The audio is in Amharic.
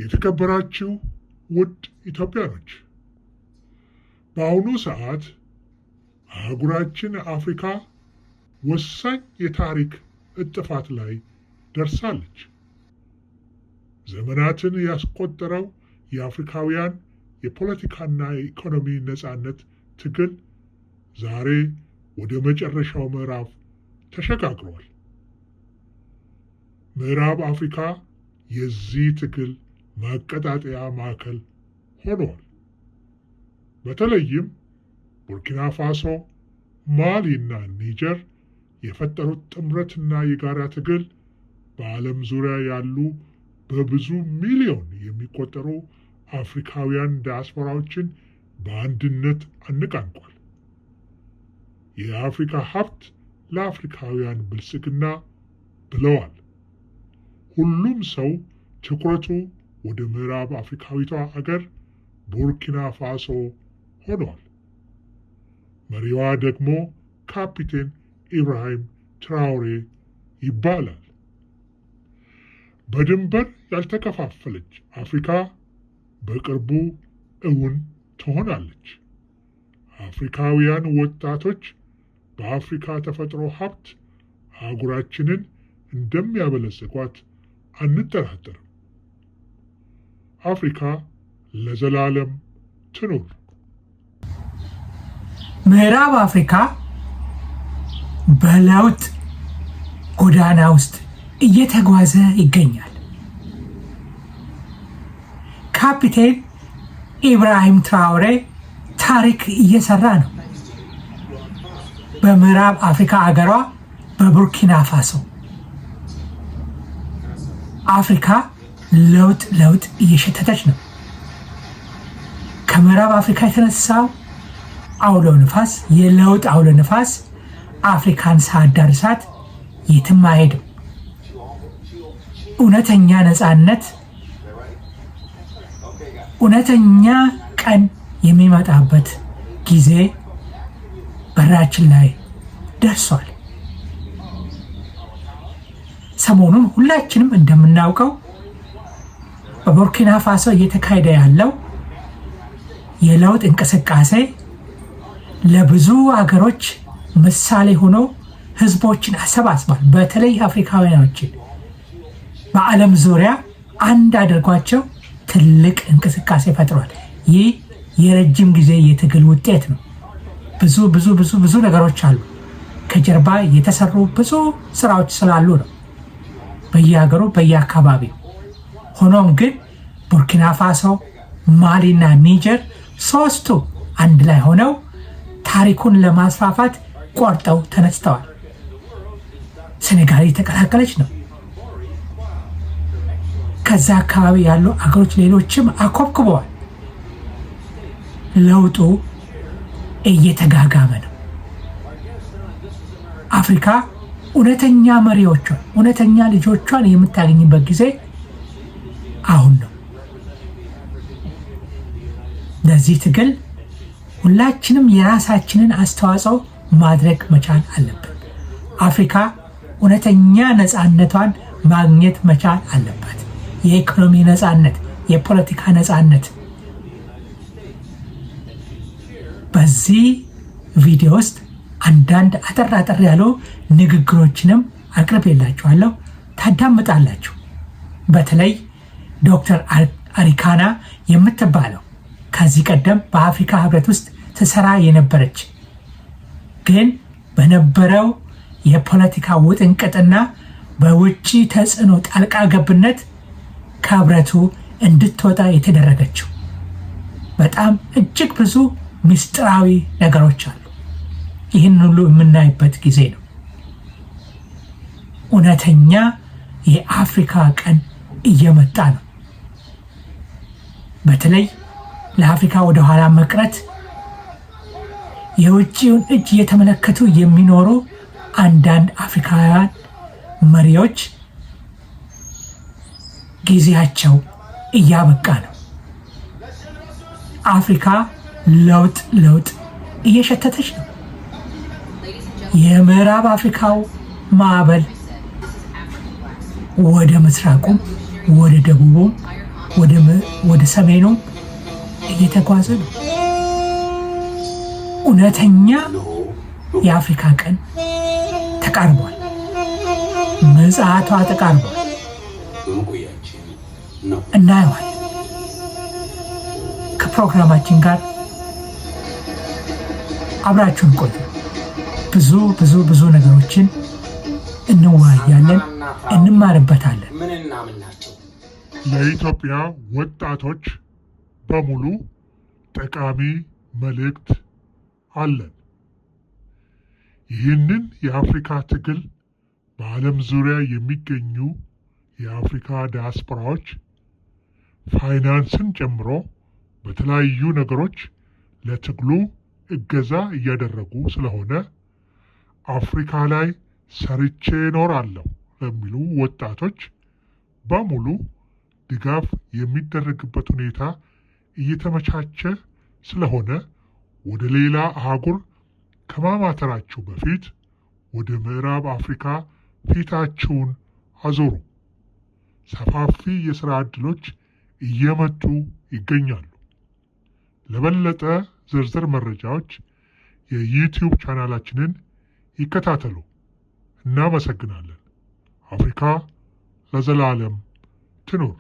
የተከበራችሁ ውድ ኢትዮጵያኖች፣ በአሁኑ ሰዓት አህጉራችን አፍሪካ ወሳኝ የታሪክ እጥፋት ላይ ደርሳለች። ዘመናትን ያስቆጠረው የአፍሪካውያን የፖለቲካና የኢኮኖሚ ነፃነት ትግል ዛሬ ወደ መጨረሻው ምዕራፍ ተሸጋግሯል። ምዕራብ አፍሪካ የዚህ ትግል ማቀጣጠያ ማዕከል ሆኗል። በተለይም ቡርኪና ፋሶ፣ ማሊ እና ኒጀር የፈጠሩት ጥምረትና የጋራ ትግል በዓለም ዙሪያ ያሉ በብዙ ሚሊዮን የሚቆጠሩ አፍሪካውያን ዲያስፖራዎችን በአንድነት አነቃንቋል። የአፍሪካ ሀብት ለአፍሪካውያን ብልጽግና ብለዋል። ሁሉም ሰው ትኩረቱ ወደ ምዕራብ አፍሪካዊቷ አገር ቡርኪና ፋሶ ሆኗል። መሪዋ ደግሞ ካፒቴን ኢብራሂም ትራውሬ ይባላል። በድንበር ያልተከፋፈለች አፍሪካ በቅርቡ እውን ትሆናለች። አፍሪካውያን ወጣቶች በአፍሪካ ተፈጥሮ ሀብት አህጉራችንን እንደሚያበለጽጓት አንጠራጠርም። አፍሪካ ለዘላለም ትኑር። ምዕራብ አፍሪካ በለውጥ ጎዳና ውስጥ እየተጓዘ ይገኛል። ካፒቴን ኢብራሂም ትራውሬ ታሪክ እየሰራ ነው። በምዕራብ አፍሪካ አገሯ በቡርኪና ፋሶ አፍሪካ ለውጥ ለውጥ እየሸተተች ነው። ከምዕራብ አፍሪካ የተነሳው አውሎ ንፋስ፣ የለውጥ አውሎ ንፋስ አፍሪካን ሳያዳርሳት የትም አይሄድም። እውነተኛ ነፃነት፣ እውነተኛ ቀን የሚመጣበት ጊዜ በራችን ላይ ደርሷል። ሰሞኑን ሁላችንም እንደምናውቀው በቡርኪና ፋሶ እየተካሄደ ያለው የለውጥ እንቅስቃሴ ለብዙ አገሮች ምሳሌ ሆኖ ህዝቦችን አሰባስቧል። በተለይ አፍሪካውያኖችን በዓለም ዙሪያ አንድ አድርጓቸው ትልቅ እንቅስቃሴ ፈጥሯል። ይህ የረጅም ጊዜ የትግል ውጤት ነው። ብዙ ብዙ ብዙ ብዙ ነገሮች አሉ። ከጀርባ የተሰሩ ብዙ ስራዎች ስላሉ ነው በየሀገሩ በየአካባቢው። ሆኖም ግን ቡርኪና ፋሶ፣ ማሊና ኒጀር ሶስቱ አንድ ላይ ሆነው ታሪኩን ለማስፋፋት ቆርጠው ተነስተዋል። ሴኔጋል የተቀላቀለች ነው። ከዛ አካባቢ ያሉ አገሮች ሌሎችም አኮብኩበዋል። ለውጡ እየተጋጋመ ነው። አፍሪካ እውነተኛ መሪዎቿን እውነተኛ ልጆቿን የምታገኝበት ጊዜ አሁን ነው። ለዚህ ትግል ሁላችንም የራሳችንን አስተዋጽኦ ማድረግ መቻል አለብን። አፍሪካ እውነተኛ ነፃነቷን ማግኘት መቻል አለባት። የኢኮኖሚ ነፃነት፣ የፖለቲካ ነፃነት። በዚህ ቪዲዮ ውስጥ አንዳንድ አጠር አጠር ያሉ ንግግሮችንም አቅርቤላችኋለሁ፣ ታዳምጣላችሁ። በተለይ ዶክተር አሪካና የምትባለው ከዚህ ቀደም በአፍሪካ ህብረት ውስጥ ትሰራ የነበረች ግን በነበረው የፖለቲካ ውጥንቅጥና በውጭ ተጽዕኖ ጣልቃ ገብነት ከህብረቱ እንድትወጣ የተደረገችው በጣም እጅግ ብዙ ምስጢራዊ ነገሮች አሉ። ይህን ሁሉ የምናይበት ጊዜ ነው። እውነተኛ የአፍሪካ ቀን እየመጣ ነው። በተለይ ለአፍሪካ ወደኋላ መቅረት የውጭውን እጅ እየተመለከቱ የሚኖሩ አንዳንድ አፍሪካውያን መሪዎች ጊዜያቸው እያበቃ ነው። አፍሪካ ለውጥ ለውጥ እየሸተተች ነው። የምዕራብ አፍሪካው ማዕበል ወደ ምስራቁም ወደ ደቡቡም ወደ ሰሜኑም እየተጓዘ ነው። እውነተኛ የአፍሪካ ቀን ተቃርቧል። ምጽአቷ ተቃርቧል። እናየዋለን። ከፕሮግራማችን ጋር አብራችሁን ቆዩ። ብዙ ብዙ ብዙ ነገሮችን እንወያያለን፣ እንማርበታለን። ለኢትዮጵያ ወጣቶች በሙሉ ጠቃሚ መልእክት አለን። ይህንን የአፍሪካ ትግል በዓለም ዙሪያ የሚገኙ የአፍሪካ ዲያስፖራዎች ፋይናንስን ጨምሮ በተለያዩ ነገሮች ለትግሉ እገዛ እያደረጉ ስለሆነ፣ አፍሪካ ላይ ሰርቼ እኖራለሁ ለሚሉ ወጣቶች በሙሉ ድጋፍ የሚደረግበት ሁኔታ እየተመቻቸ ስለሆነ፣ ወደ ሌላ አህጉር ከማማተራችሁ በፊት ወደ ምዕራብ አፍሪካ ፊታችሁን አዞሩ። ሰፋፊ የሥራ ዕድሎች እየመጡ ይገኛሉ። ለበለጠ ዝርዝር መረጃዎች የዩቲዩብ ቻናላችንን ይከታተሉ። እናመሰግናለን። አፍሪካ ለዘላለም ትኑር።